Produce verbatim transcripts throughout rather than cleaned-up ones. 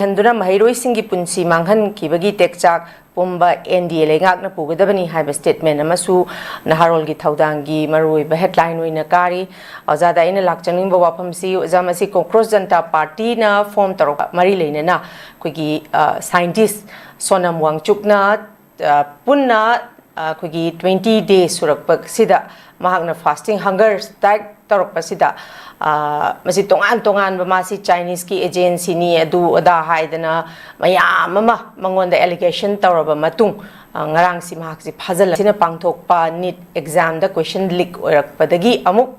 ꯍꯟꯗꯨꯅ ꯃꯍꯩꯔꯣꯏꯁꯤꯡꯒꯤ ꯄꯨꯟꯁꯤ ꯃꯥꯡꯍꯟꯈꯤꯕꯒꯤ ꯇꯦꯛꯆꯥꯛ ꯄꯨꯝꯕ ꯑꯦꯟ ꯗꯤ ꯑꯦ ꯂꯩꯉꯥꯛꯅ ꯄꯨꯒꯗꯕꯅꯤ ꯍꯥꯏꯕ ꯁ꯭ꯇꯦꯠꯃꯦꯟ ꯑꯃꯁꯨ ꯅꯍꯥꯔꯣꯜꯒꯤ ꯊꯧꯗꯥꯡꯒꯤ ꯃꯔꯨꯑꯣꯏꯕ ꯍꯦꯗꯂꯥꯏꯟ ꯑꯣꯏꯅ ꯀꯥꯔꯤ꯫ ꯑꯣꯖꯥꯗ ꯑꯩꯅ ꯂꯥꯛꯆꯅꯤꯡꯕ ꯋꯥꯐꯝꯁꯤ, ꯑꯣꯖꯥ, ꯃꯁꯤ ꯀꯣꯀ꯭ꯔꯣꯁ ꯖꯟꯇꯥ ꯄꯥꯔꯇꯤꯅ ꯐꯣꯝ ꯇꯧꯔꯛꯄ ꯃꯔꯤ ꯂꯩꯅꯅ ꯑꯩꯈꯣꯏꯒꯤ, ꯑ, ꯁꯥꯏꯟꯇꯤꯁ ꯁꯣꯅꯝ ꯋꯥꯡꯆꯨꯛꯅ, ꯑ, ꯄꯨꯟꯅ, ꯑ, ꯑꯩꯈꯣꯏꯒꯤ ꯇ꯭ꯋꯦꯟꯇꯤ ꯗꯦ ꯁꯨꯔꯛꯄꯁꯤꯗ ꯃꯍꯥꯛꯅ ꯐꯥꯁꯇꯤꯡ ꯍꯪꯒꯔ ꯁ꯭ꯇ꯭ꯔꯥꯏꯛ ꯇꯧꯔꯛꯄꯁꯤꯗ, ꯑ, ꯃꯁꯤ ꯇꯣꯉꯥꯟ ꯇꯣꯉꯥꯟꯕ, ꯃꯥꯁꯤ ꯆꯥꯏꯅꯤꯁꯀꯤ ꯑꯦꯖꯦꯟꯁꯤꯅꯤ, ꯑꯗꯨ ꯑꯗꯥ ꯍꯥꯏꯗꯅ ꯃꯌꯥꯝ ꯑꯃ ꯃꯉꯣꯟꯗ ꯑꯦꯂꯤꯒꯦꯁꯟ ꯇꯧꯔꯕ ꯃꯇꯨꯡ, ꯑ, ꯉꯔꯥꯡꯁꯤ ꯃꯍꯥꯛꯁꯤ ꯐꯥꯖꯤꯜꯂ-, ꯁꯤꯅ ꯄꯥꯡꯊꯣꯛꯄ ꯅꯤꯠ ꯑꯦꯛꯖꯥꯝꯗ ꯀꯣꯏꯁꯟ ꯂꯤꯛ ꯑꯣꯏꯔꯛꯄꯗꯒꯤ ꯑꯃꯨꯛ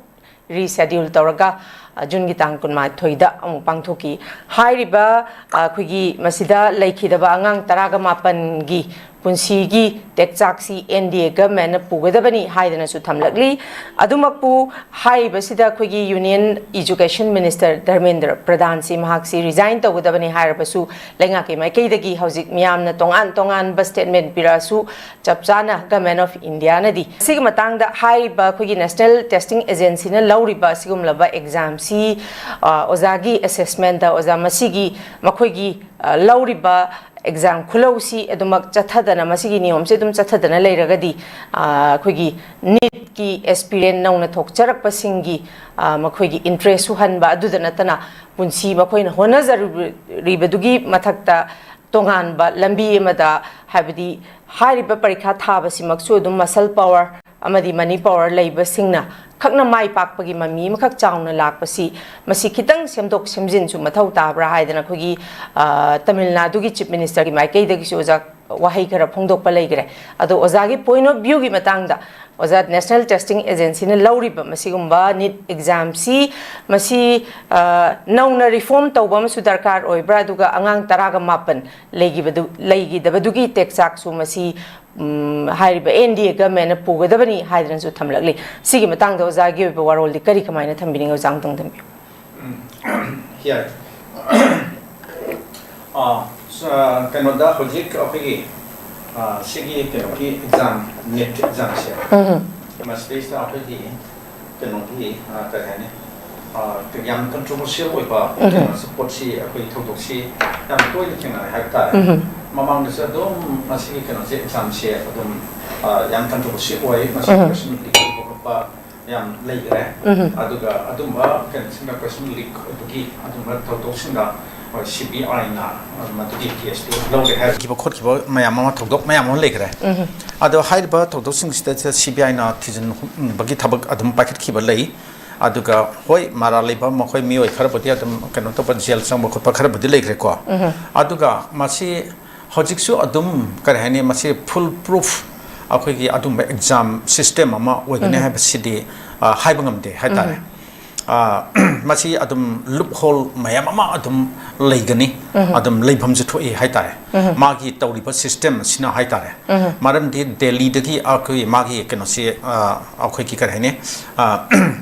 ꯔꯤꯁꯦꯗ꯭ꯌꯨꯜ ꯇꯧꯔꯒ, ꯑ, ꯖꯨꯟꯒꯤ ꯇꯥꯡ ꯀꯨꯟꯃꯥꯊꯣꯏꯗ ꯑꯃꯨꯛ ꯄꯥꯡꯊꯣꯛꯈꯤ꯫ ꯍꯥꯏꯔꯤꯕ, ꯑ, ꯑꯩꯈꯣꯏꯒꯤ ꯃꯁꯤꯗ ꯂꯩꯈꯤꯗꯕ ꯑꯉꯥꯡ ꯇꯔꯥꯒ ꯃꯥꯄꯟꯒꯤ ꯄꯨꯟꯁꯤꯒꯤ ꯇꯦꯛꯆꯥꯛꯁꯤ ꯑꯦꯟ ꯗꯤ ꯑꯦ ꯒꯚꯔꯟꯃꯦꯟꯠꯅ ꯄꯨꯒꯗꯕꯅꯤ ꯍꯥꯏꯗꯅꯁꯨ ꯊꯝꯂꯛꯂꯤ꯫ ꯑꯗꯨꯃꯛꯄꯨ ꯍꯥꯏꯔꯤꯕꯁꯤꯗ ꯑꯩꯈꯣꯏꯒꯤ ꯌꯨꯅꯤꯌꯟ ꯏꯖꯨꯀꯦꯁꯟ ꯃꯤꯅꯤꯁꯇꯔ ꯙꯔꯃꯦꯟꯗ꯭ꯔ ꯄ꯭ꯔꯙꯥꯟꯁꯤ ꯃꯍꯥꯛꯁꯤ ꯔꯤꯖꯥꯏꯟ ꯇꯧꯒꯗꯕꯅꯤ ꯍꯥꯏꯔꯕꯁꯨ, ꯂꯩꯉꯥꯛꯀꯤ ꯃꯥꯏꯀꯩꯗꯒꯤ ꯍꯧꯖꯤꯛ ꯃꯤꯌꯥꯝꯅ ꯇꯣꯉꯥꯟ ꯇꯣꯉꯥꯟꯕ ꯁ꯭ꯇꯦꯠꯃꯦꯟꯠ ꯄꯤꯔꯛꯑꯁꯨ, ꯆꯞ ꯆꯥꯅ ꯒꯚꯔꯟꯃꯦꯟꯠ ꯑꯣꯐ ꯏꯟꯗꯤꯌꯥꯅꯗꯤ ꯁꯤꯒꯤ ꯃꯇꯥꯡꯗ ꯍꯥꯏꯔꯤꯕ ꯑꯩꯈꯣꯏꯒꯤ ꯅꯦꯁꯅꯦꯜ ꯇꯦꯁꯇꯤꯡ ꯑꯦꯖꯦꯟꯁꯤꯅ ꯂꯧꯔꯤꯕ ꯑꯁꯤꯒꯨꯝꯂꯕ ꯑꯦꯛꯖꯥꯝꯁꯤ, ꯑ, ꯑꯣꯖꯥꯒꯤ ꯑꯦꯁꯦꯁꯃꯦꯟꯠꯇ, ꯑꯣꯖꯥ, ꯃꯁꯤꯒꯤ ꯃꯈꯣꯏꯒꯤ, ꯑ, ꯂꯧꯔꯤꯕ ꯑꯦꯛꯖꯥꯝ ꯈꯨꯂꯧꯁꯤ ꯑꯗꯨꯃꯛ ꯆꯠꯊꯗꯅ, ꯃꯁꯤꯒꯤ ꯅꯤꯌꯣꯝꯁꯤ ꯑꯗꯨꯝ ꯆꯠꯊꯗꯅ ꯂꯩꯔꯒꯗꯤ, ꯑ, ꯑꯩꯈꯣꯏꯒꯤ ꯅꯤꯠꯀꯤ ꯑꯦꯁꯄꯤꯔꯦꯟ ꯅꯧꯅ ꯊꯣꯛꯆꯔꯛꯄꯁꯤꯡꯒꯤ, ꯑ, ꯃꯈꯣꯏꯒꯤ ꯏꯟꯇꯔꯦꯁ ꯁꯨꯍꯟꯕ ꯑꯗꯨꯗ ꯅꯠꯇꯅ, ꯄꯨꯟꯁꯤ ꯃꯈꯣꯏꯅ ꯍꯣꯠꯅꯖꯔꯤꯕꯗꯨꯒꯤ ꯃꯊꯛꯇ ꯇꯣꯉꯥꯟꯕ ꯂꯝꯕꯤ ꯑꯃꯗ, ꯍꯥꯏꯕꯗꯤ ꯍꯥꯏꯔꯤꯕ ꯄꯔꯤꯈꯥ ꯊꯥꯕꯁꯤꯃꯛꯁꯨ ꯑꯗꯨꯝ ꯃꯁꯜ ꯄꯥꯋꯔ ꯑꯃꯗꯤ ꯃꯅꯤ ꯄꯥꯋꯔ ꯂꯩꯕꯁꯤꯡꯅ ꯈꯛꯅ ꯃꯥꯏ ꯄꯥꯛꯄꯒꯤ ꯃꯃꯤ ꯑꯃꯈꯛ ꯆꯥꯎꯅ ꯂꯥꯛꯄꯁꯤ, ꯃꯁꯤ ꯈꯤꯇꯪ ꯁꯦꯝꯗꯣꯛ ꯁꯦꯝꯖꯤꯟꯁꯨ ꯃꯊꯧ ꯇꯥꯕ꯭ꯔꯥ ꯍꯥꯏꯗꯅ ꯑꯩꯈꯣꯏꯒꯤ, ꯑ, ꯇꯥꯃꯤꯜ ꯅꯥꯗꯨꯒꯤ ꯆꯤꯐ ꯃꯤꯅꯤꯁꯇꯔꯒꯤ ꯃꯥꯏꯀꯩꯗꯒꯤꯁꯨ ꯑꯣꯖꯥ ꯋꯥꯍꯩ ꯈꯔ ꯐꯣꯡꯗꯣꯛꯄ ꯂꯩꯈ꯭ꯔꯦ꯫ ꯑꯗꯣ ꯑꯣꯖꯥꯒꯤ ꯄꯣꯏꯟꯠ ꯑꯣꯐ ꯚ꯭ꯌꯨꯒꯤ ꯃꯇꯥꯡꯗ, ꯑꯣꯖꯥ, ꯅꯦꯁꯅꯦꯜ ꯇꯦꯁꯇꯤꯡ ꯑꯦꯖꯦꯟꯁꯤꯅ ꯂꯧꯔꯤꯕ ꯃꯁꯤꯒꯨꯝꯕ ꯅꯤꯠ ꯑꯦꯛꯖꯥꯝꯁꯤ, ꯃꯁꯤ, ꯑ, ꯅꯧꯅ ꯔꯤꯐꯣꯔꯝ ꯇꯧꯕ ꯑꯃꯁꯨ ꯗꯔꯀꯥꯔ ꯑꯣꯏꯕ꯭ꯔꯥ? ꯑꯗꯨꯒ ꯑꯉꯥꯡ ꯇꯔꯥꯒ ꯃꯥꯄꯟ ꯂꯩꯈꯤꯕꯗꯨ, ꯂꯩꯈꯤꯗꯕꯗꯨꯒꯤ ꯇꯦꯛꯆꯥꯛꯁꯨ ꯃꯁꯤ, ꯎꯝ, ꯍꯥꯏꯔꯤꯕ ꯑꯦꯟ ꯗꯤ ꯑꯦ ꯒꯚꯔꯟꯃꯦꯟꯠꯅ ꯄꯨꯒꯗꯕꯅꯤ ꯍꯥꯏꯗꯅꯁꯨ ꯊꯝꯂꯛꯂꯤ꯫ ꯁꯤꯒꯤ ꯃꯇꯥꯡꯗ ꯑꯣꯖꯥꯒꯤ ꯑꯣꯏꯕ ꯋꯥꯔꯣꯜꯗꯤ ꯀꯔꯤ, ꯀꯃꯥꯏꯅ ꯊꯝꯕꯤꯅꯤꯡꯉꯤ? ꯑꯣꯖꯥ ꯑꯃꯨꯛꯇꯪ ꯊꯝꯕꯤꯌꯨ꯫ ꯎꯝ, ꯌꯥꯏ꯫ ꯑꯥ, ꯁ-, ꯀꯩꯅꯣꯗ ꯍꯧꯖꯤꯛ ꯑꯩꯈꯣꯏꯒꯤ, ꯑꯥ, ꯁꯤꯒꯤ ꯀꯩꯅꯣꯒꯤ ꯑꯦꯛꯖꯥꯝ, ꯅꯦꯠ ꯑꯦꯛꯖꯥꯝꯁꯦ, ꯎꯝ꯫ ꯃꯁꯤꯗꯩꯁꯤꯗ ꯑꯩꯈꯣꯏꯒꯤ ꯀꯩꯅꯣꯒꯤ, ꯑꯥ, ꯀꯔꯤ ꯍꯥꯏꯅꯤ, ꯑ, ꯌꯥꯝ controversial ꯑꯣꯏꯕ ꯎꯝ꯫ ꯀꯩꯅꯣꯁꯤ, ꯄꯣꯠꯁꯤ, ꯑꯩꯈꯣꯏ ꯊꯧꯗꯣꯛꯁꯤ ꯌꯥꯝ ꯇꯣꯏꯅ ꯊꯦꯡꯅꯔꯦ ꯍꯥꯏꯕ ꯇꯥꯔꯦ꯫ ꯎꯝ꯫ ꯃꯃꯥꯡꯗꯁꯨ ꯑꯗꯨꯝ ꯃꯁꯤꯒꯤ ꯀꯩꯅꯣꯁꯦ, examꯁꯦ ꯑꯗꯨꯝ, ꯑ, ꯌꯥꯝ controversial ꯑꯣꯏ꯫ ꯃꯁꯤ ꯎꯝ꯫ Question leak ꯑꯣꯏꯕ ꯈꯣꯠꯄ ꯌꯥꯝ ꯂꯩꯈ꯭ꯔꯦ꯫ ꯎꯝ꯫ ꯑꯗꯨꯒ ꯑꯗꯨꯝꯕ ꯀꯩꯅꯣꯁꯤꯡꯗ, question leak ꯑꯣꯏꯕꯒꯤ ꯑꯗꯨꯝꯕ ꯊꯧꯗꯣꯛꯁꯤꯡꯗ ꯍꯣꯏ, CBIꯅ ꯃꯗꯨꯒꯤ caseꯇꯨ ꯂꯧꯔꯦ ꯍꯥꯏꯈꯤꯕ ꯈꯣꯠꯈꯤꯕ ꯃꯌꯥꯝ ꯑꯃ, ꯊꯧꯗꯣꯛ ꯃꯌꯥꯝ ꯑꯃ ꯂꯩꯈ꯭ꯔꯦ꯫ ꯎꯝ꯫ ꯑꯗꯣ ꯍꯥꯏꯔꯤꯕ ꯊꯧꯗꯣꯛꯁꯤꯡꯁꯤꯗ CBIꯅ ꯊꯤꯖꯤꯟ ꯍꯨꯝꯕꯒꯤ ꯊꯕꯛ ꯑꯗꯨꯝ ꯄꯥꯏꯈꯠꯈꯤꯕ ꯂꯩ꯫ ꯑꯗꯨꯒ ꯍꯣꯏ, ꯃꯔꯥꯜ ꯂꯩꯕ ꯃꯈꯣꯏ ꯃꯤꯑꯣꯏ ꯈꯔꯕꯨꯗꯤ ꯑꯗꯨꯝ ꯀꯩꯅꯣ ꯇꯧꯕ, ꯖꯦꯜ ꯆꯪꯕ ꯈꯣꯠꯄ ꯈꯔꯕꯨꯗꯤ ꯂꯩꯈ꯭ꯔꯦꯀꯣ꯫ ꯎꯝ꯫ ꯑꯗꯨꯒ ꯃꯁꯤ ꯍꯧꯖꯤꯛꯁꯨ ꯑꯗꯨꯝ, ꯀꯔꯤ ꯍꯥꯏꯅꯤ, ꯃꯁꯤ full proof ꯑꯩꯈꯣꯏꯒꯤ ꯑꯗꯨꯝꯕ exam system ꯑꯃ ꯑꯣꯏꯒꯅꯤ ꯎꯝ꯫ ꯍꯥꯏꯕꯁꯤꯗꯤ, ꯑ, ꯍꯥꯏꯕ ꯉꯝꯗꯦ ꯍꯥꯏꯇꯥꯔꯦ꯫ ꯎꯝ꯫ ꯑ, ꯃꯁꯤ ꯑꯗꯨꯝ loophole ꯃꯌꯥꯝ ꯑꯃ ꯑꯗꯨꯝ ꯂꯩꯒꯅꯤ, ꯎꯝ꯫ ꯑꯗꯨꯝ ꯂꯩꯐꯝꯁꯨ ꯊꯣꯛꯏ ꯍꯥꯏꯇꯥꯔꯦ꯫ ꯎꯝ꯫ ꯃꯥꯒꯤ ꯇꯧꯔꯤꯕ system ꯑꯁꯤꯅ ꯍꯥꯏꯇꯥꯔꯦ꯫ ꯎꯝ꯫ ꯃꯔꯝꯗꯤ ꯗꯦꯜꯂꯤꯗꯒꯤ ꯑꯩꯈꯣꯏ ꯃꯥꯒꯤ ꯀꯩꯅꯣꯁꯤ, ꯑ, ꯑꯩꯈꯣꯏꯒꯤ ꯀꯔꯤ ꯍꯥꯏꯅꯤ, ꯑ,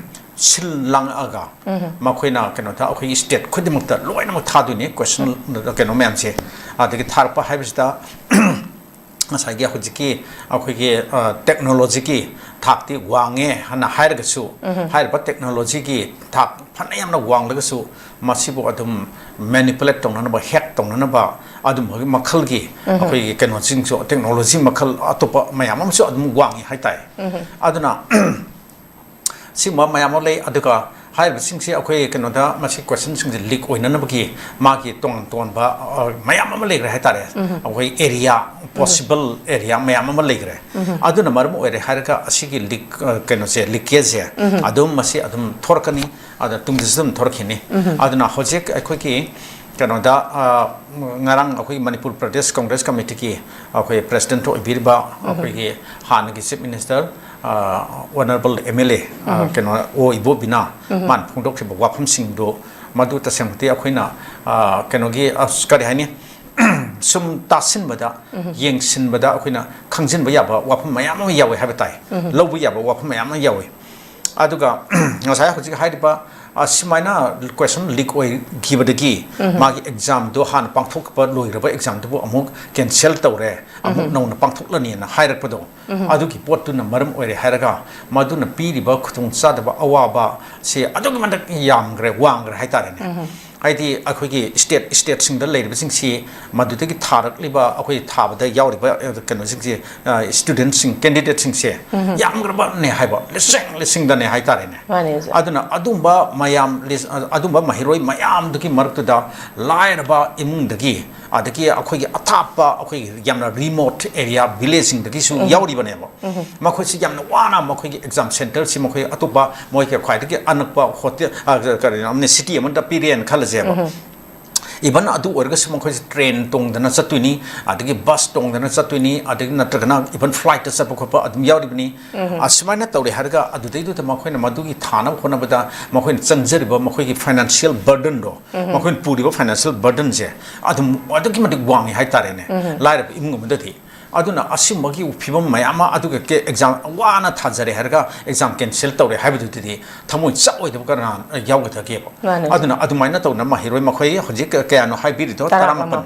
ꯁꯤꯜ ꯂꯥꯡꯉꯛꯑꯒ ꯎꯝ꯫ ꯃꯈꯣꯏꯅ ꯀꯩꯅꯣꯗ ꯑꯩꯈꯣꯏꯒꯤ state ꯈꯨꯗꯤꯡꯃꯛꯇ ꯂꯣꯏꯅꯃꯛ ꯊꯥꯗꯣꯏꯅꯤ, question ꯎꯝ꯫ ꯀꯩꯅꯣ ꯃꯌꯥꯝꯁꯦ꯫ ꯑꯗꯒꯤ ꯊꯥꯔꯛꯄ ꯍꯥꯏꯕꯁꯤꯗ ꯉꯁꯥꯏꯒꯤ ꯍꯧꯖꯤꯛꯀꯤ ꯑꯩꯈꯣꯏꯒꯤ, ꯑ, technologyꯒꯤ ꯊꯥꯛꯇꯤ ꯋꯥꯡꯉꯦ ꯍꯥꯏꯅ ꯍꯥꯏꯔꯒꯁꯨ, ꯎꯝ꯫ ꯍꯥꯏꯔꯤꯕ technologyꯒꯤ ꯊꯥꯛ ꯐꯅ ꯌꯥꯝꯅ ꯋꯥꯡꯂꯒꯁꯨ, ꯃꯁꯤꯕꯨ ꯑꯗꯨꯝ manipulate ꯇꯧꯅꯅꯕ, hack ꯇꯧꯅꯅꯕ ꯑꯗꯨꯝꯕꯒꯤ ꯃꯈꯜꯒꯤ ꯎꯝ꯫ ꯑꯩꯈꯣꯏꯒꯤ ꯀꯩꯅꯣꯁꯤꯡꯁꯨ, technology ꯃꯈꯜ ꯑꯇꯣꯞꯄ ꯃꯌꯥꯝ ꯑꯃꯁꯨ ꯑꯗꯨꯝ ꯋꯥꯡꯉꯤ ꯍꯥꯏꯇꯥꯔꯦ꯫ ꯎꯝ꯫ ꯑꯗꯨꯅ ꯁꯤꯒꯨꯝꯕ ꯃꯌꯥꯝ ꯑꯃ ꯂꯩ꯫ ꯑꯗꯨꯒ ꯍꯥꯏꯔꯤꯕꯁꯤꯡꯁꯤ ꯑꯩꯈꯣꯏ ꯀꯩꯅꯣꯗ, ꯃꯁꯤ questionꯁꯤꯡꯁꯦ leak ꯑꯣꯏꯅꯅꯕꯒꯤ ꯃꯥꯒꯤ ꯇꯣꯉꯥꯟ ꯇꯣꯉꯥꯟꯕ, ꯑ, ꯃꯌꯥꯝ ꯑꯃ ꯂꯩꯈ꯭ꯔꯦ ꯍꯥꯏꯇꯥꯔꯦ꯫ ꯎꯝ꯫ ꯑꯩꯈꯣꯏ area, ꯎꯝ꯫ Possible area ꯃꯌꯥꯝ ꯑꯃ ꯂꯩꯈ꯭ꯔꯦ꯫ ꯎꯝ꯫ ꯑꯗꯨꯅ ꯃꯔꯝ ꯑꯣꯏꯔꯦ ꯍꯥꯏꯔꯒ ꯑꯁꯤꯒꯤ leak, ꯑ, ꯀꯩꯅꯣꯁꯦ, leakageꯁꯦ ꯎꯝ꯫ ꯑꯗꯨꯝ, ꯃꯁꯤ ꯑꯗꯨꯝ ꯊꯣꯔꯛꯀꯅꯤ, ꯑꯗꯨꯅ ꯇꯨꯡꯗꯁꯨ ꯑꯗꯨꯝ ꯊꯣꯔꯛꯈꯤꯅꯤ꯫ ꯎꯝ꯫ ꯑꯗꯨꯅ ꯍꯧꯖꯤꯛ ꯑꯩꯈꯣꯏꯒꯤ ꯀꯩꯅꯣꯗ, ꯑ, ꯉꯔꯥꯡ ꯑꯩꯈꯣꯏ ꯃꯅꯤꯄꯨꯔ ꯄ꯭ꯔꯗꯦꯁ ꯀꯪꯒ꯭ꯔꯦꯁ ꯀꯃꯤꯇꯤꯒꯤ ꯑꯩꯈꯣꯏ president ꯑꯣꯏꯕꯤꯔꯤꯕ ꯎꯝ꯫ ꯑꯩꯈꯣꯏꯒꯤ ꯍꯥꯟꯅꯒꯤ chief minister, ꯑ, honourable MLA, ꯑ, ꯎꯝ꯫ ꯀꯩꯅꯣ, ꯑꯣ ꯏꯕꯣꯕꯤꯅ ꯎꯝ꯫ ꯃꯥꯅ ꯐꯣꯡꯗꯣꯛꯈꯤꯕ ꯋꯥꯐꯝꯁꯤꯡꯗꯨ, ꯃꯗꯨ ꯇꯁꯦꯡꯃꯛꯇꯤ ꯑꯩꯈꯣꯏꯅ, ꯑ, ꯀꯩꯅꯣꯒꯤ, ꯑꯁ, ꯀꯔꯤ ꯍꯥꯏꯅꯤ, ꯁꯨꯝ ꯇꯥꯁꯤꯟꯕꯗ, ꯎꯝ꯫ ꯌꯦꯡꯁꯤꯟꯕꯗ ꯑꯩꯈꯣꯏꯅ ꯈꯪꯖꯤꯟꯕ ꯌꯥꯕ ꯋꯥꯐꯝ ꯃꯌꯥꯝ ꯑꯃ ꯌꯥꯎꯋꯦ ꯍꯥꯏꯕ ꯇꯥꯏ꯫ ꯎꯝ꯫ ꯂꯧꯕ ꯌꯥꯕ ꯋꯥꯐꯝ ꯃꯌꯥꯝ ꯑꯃ ꯌꯥꯎꯋꯦ꯫ ꯑꯗꯨꯒ ꯉꯁꯥꯏ ꯍꯧꯖꯤꯛ ꯍꯥꯏꯔꯤꯕ ꯑꯁꯨꯃꯥꯏꯅ ꯀꯣꯏꯁꯟ ꯂꯤꯛ ꯑꯣꯏꯈꯤꯕꯗꯒꯤ ꯃꯥꯒꯤ ꯑꯦꯛꯖꯥꯝꯗꯣ ꯍꯥꯟꯅ ꯄꯥꯡꯊꯣꯛꯄ ꯂꯣꯏꯈ꯭ꯔꯕ ꯑꯦꯛꯖꯥꯝꯗꯨꯕꯨ ꯑꯃꯨꯛ ꯀꯦꯟꯁꯦꯜ ꯇꯧꯔꯦ, ꯑꯃꯨꯛ ꯅꯧꯅ ꯄꯥꯡꯊꯣꯛꯂꯅꯤꯅ ꯍꯥꯏꯔꯛꯄꯗꯣ, ꯑꯗꯨꯒꯤ ꯄꯣꯠꯇꯨꯅ ꯃꯔꯝ ꯑꯣꯏꯔꯦ ꯍꯥꯏꯔꯒ ꯃꯗꯨꯅ ꯄꯤꯔꯤꯕ ꯈꯨꯗꯣꯡꯆꯥꯗꯕ ꯑꯋꯥꯕꯁꯦ ꯑꯗꯨꯛꯀꯤ ꯃꯇꯤꯛ ꯌꯥꯝꯈ꯭ꯔꯦ, ꯋꯥꯡꯈ꯭ꯔꯦ ꯍꯥꯏꯇꯥꯔꯦꯅꯦ꯫ ꯍꯥꯏꯗꯤ ꯑꯩꯈꯣꯏꯒꯤ ꯁ꯭ꯇꯦꯠ ꯁ꯭ꯇꯦꯠꯁꯤꯡꯗ ꯂꯩꯔꯤꯕꯁꯤꯡꯁꯤ, ꯃꯗꯨꯗꯒꯤ ꯊꯥꯔꯛꯂꯤꯕ ꯑꯩꯈꯣꯏ ꯊꯥꯕꯗ ꯌꯥꯎꯔꯤꯕ ꯀꯩꯅꯣꯁꯤꯡꯁꯦ, ꯁ꯭ꯇꯨꯗꯦꯟꯠꯁꯤꯡ, ꯀꯦꯟꯗꯤꯗꯦꯠꯁꯤꯡꯁꯦ ꯌꯥꯝꯈ꯭ꯔꯕꯅꯦ ꯍꯥꯏꯕ, ꯂꯤꯁꯤꯡ ꯂꯤꯁꯤꯡꯗꯅꯦ ꯍꯥꯏꯇꯥꯔꯦꯅꯦ꯫ ꯃꯥꯅꯦ, ꯁꯥꯔ꯫ ꯑꯗꯨꯅ ꯑꯗꯨꯝꯕ ꯃꯌꯥꯝ ꯂꯤꯁ-, ꯑꯗꯨꯝꯕ ꯃꯍꯩꯔꯣꯏ ꯃꯌꯥꯝꯗꯨꯒꯤ ꯃꯔꯛꯇꯨꯗ ꯂꯥꯏꯔꯕ ꯏꯃꯨꯡꯗꯒꯤ, ꯑꯗꯒꯤ ꯑꯩꯈꯣꯏꯒꯤ ꯑꯊꯥꯞꯄ, ꯑꯩꯈꯣꯏꯒꯤ ꯌꯥꯝꯅ ꯔꯤꯃꯣꯠ ꯑꯦꯔꯤꯌꯥ ꯚꯤꯂꯦꯖꯁꯤꯡꯗꯒꯤꯁꯨ ꯌꯥꯎꯔꯤꯕꯅꯦꯕ꯫ ꯃꯈꯣꯏꯁꯤ ꯌꯥꯝꯅ ꯋꯥꯅ ꯃꯈꯣꯏꯒꯤ ꯑꯦꯛꯖꯥꯝ ꯁꯦꯟꯇꯔꯁꯤ ꯃꯈꯣꯏ ꯑꯇꯣꯞꯄ ꯃꯣꯏꯒꯤ ꯈ꯭ꯋꯥꯏꯗꯒꯤ ꯑꯅꯛꯄ ꯍꯣꯇꯦꯜ, ꯑ, ꯀꯔꯤꯅꯣ, ꯁꯤꯇꯤ ꯑꯃꯗ ꯄꯤꯔꯦꯅ ꯈꯜꯂꯁꯦꯕ꯫ ꯏꯚꯟ ꯑꯗꯨ ꯑꯣꯏꯔꯒꯁꯨ ꯃꯈꯣꯏꯁꯦ ꯇ꯭ꯔꯦꯟ ꯇꯣꯡꯗꯅ ꯆꯠꯇꯣꯏꯅꯤ, ꯑꯗꯒꯤ ꯕꯁ ꯇꯣꯡꯗꯅ ꯆꯠꯇꯣꯏꯅꯤ, ꯑꯗꯒꯤ ꯅꯠꯇ꯭ꯔꯒꯅ ꯏꯚꯟ ꯐ꯭ꯂꯥꯏꯠꯇ ꯆꯠꯄ ꯈꯣꯠꯄ ꯑꯗꯨꯝ ꯌꯥꯎꯔꯤꯕꯅꯤ꯫ ꯑꯁꯨꯃꯥꯏꯅ ꯇꯧꯔꯦ ꯍꯥꯏꯔꯒ ꯑꯗꯨꯗꯩꯗꯨꯗ ꯃꯈꯣꯏꯅ ꯃꯗꯨꯒꯤ ꯊꯥꯅꯕ ꯍꯣꯠꯅꯕꯗ ꯃꯈꯣꯏꯅ ꯆꯪꯖꯔꯤꯕ ꯃꯈꯣꯏꯒꯤ ꯐꯥꯏꯅꯥꯟꯁꯤꯌꯦꯜ ꯕꯔꯗꯟꯗꯣ, ꯃꯈꯣꯏꯅ ꯄꯨꯔꯤꯕ ꯐꯥꯏꯅꯥꯟꯁꯤꯌꯦꯜ ꯕꯔꯗꯟꯁꯦ ꯑꯗꯨꯝ ꯑꯗꯨꯛꯀꯤ ꯃꯇꯤꯛ ꯋꯥꯡꯉꯤ ꯍꯥꯏꯇꯥꯔꯦꯅꯦ, ꯂꯥꯏꯔꯕ ꯏꯃꯨꯡ ꯑꯃꯗꯗꯤ꯫ ꯑꯗꯨꯅ ꯑꯁꯤꯒꯨꯝꯕꯒꯤ ꯐꯤꯕꯝ ꯃꯌꯥꯝ ꯑꯃ, ꯑꯗꯨꯒ ꯀꯦ-, ꯑꯦꯛꯖꯥꯝ ꯋꯥꯅ ꯊꯥꯖꯔꯦ ꯍꯥꯏꯔꯒ ꯑꯦꯛꯖꯥꯝ ꯀꯦꯟꯁꯦꯜ ꯇꯧꯔꯦ ꯍꯥꯏꯕꯗꯨꯗꯤ ꯊꯃꯣꯏ ꯆꯥꯛꯑꯣꯏꯗꯕ ꯀꯅꯥ ꯌꯥꯎꯒꯗꯒꯦꯕ? ꯃꯥꯅꯦ꯫ ꯇꯔꯥꯃꯥꯄꯟ꯫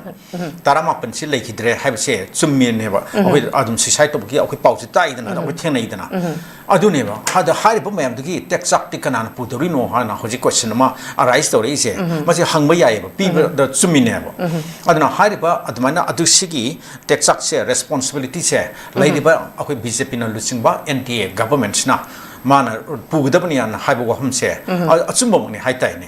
ꯇꯔꯥꯃꯥꯄꯟꯁꯤ ꯂꯩꯈꯤꯗ꯭ꯔꯦ ꯍꯥꯏꯕꯁꯦ ꯆꯨꯝꯃꯦꯅꯦꯕ꯫ ꯑꯩꯈꯣꯏ ꯑꯗꯨꯝ ꯁꯨꯏꯁꯥꯏꯠ ꯇꯧꯕꯒꯤ ꯑꯩꯈꯣꯏ ꯄꯥꯎꯁꯦ ꯇꯥꯏꯗꯅ, ꯑꯩꯈꯣꯏ ꯊꯦꯡꯅꯩꯗꯅ꯫ ꯑꯗꯨꯅꯦꯕ꯫ ꯑꯗ ꯍꯥꯏꯔꯤꯕ ꯃꯌꯥꯝꯗꯨꯒꯤ ꯇꯦꯛꯆꯥꯛꯇꯤ ꯀꯅꯥꯅ ꯄꯨꯗꯧꯔꯤꯅꯣ ꯍꯥꯏꯅ ꯍꯧꯖꯤꯛ ꯀꯣꯏꯁꯟ ꯑꯃ ꯑꯔꯥꯏꯁ ꯇꯧꯔꯛꯏꯁꯦ꯫ ꯃꯁꯤ ꯍꯪꯕ ꯌꯥꯏꯑꯕ, ꯄꯤꯕꯗ ꯆꯨꯝꯃꯤꯅꯦꯕ꯫ ꯑꯗꯨꯅ ꯍꯥꯏꯔꯤꯕ ꯑꯗꯨꯃꯥꯏꯅ ꯑꯗꯨ ꯁꯤꯒꯤ ꯇꯦꯛꯆꯥꯛꯁꯦ, ꯔꯦꯁꯄꯣꯟꯁꯤꯕꯤꯂꯤꯇꯤꯁꯦ ꯂꯩꯔꯤꯕ ꯑꯩꯈꯣꯏ ꯕꯤ ꯖꯦ ꯄꯤꯅ ꯂꯨꯆꯤꯡꯕ ꯑꯦꯟ ꯗꯤ ꯑꯦ ꯒꯚꯔꯟꯃꯦꯟꯠꯁꯤꯅ ꯃꯥꯅ ꯄꯨꯒꯗꯕꯅꯤ ꯍꯥꯏꯅ ꯍꯥꯏꯕ ꯋꯥꯐꯝꯁꯦ ꯑ-, ꯑꯆꯨꯝꯕꯃꯛꯅꯤ ꯍꯥꯏꯇꯥꯏꯅꯦ꯫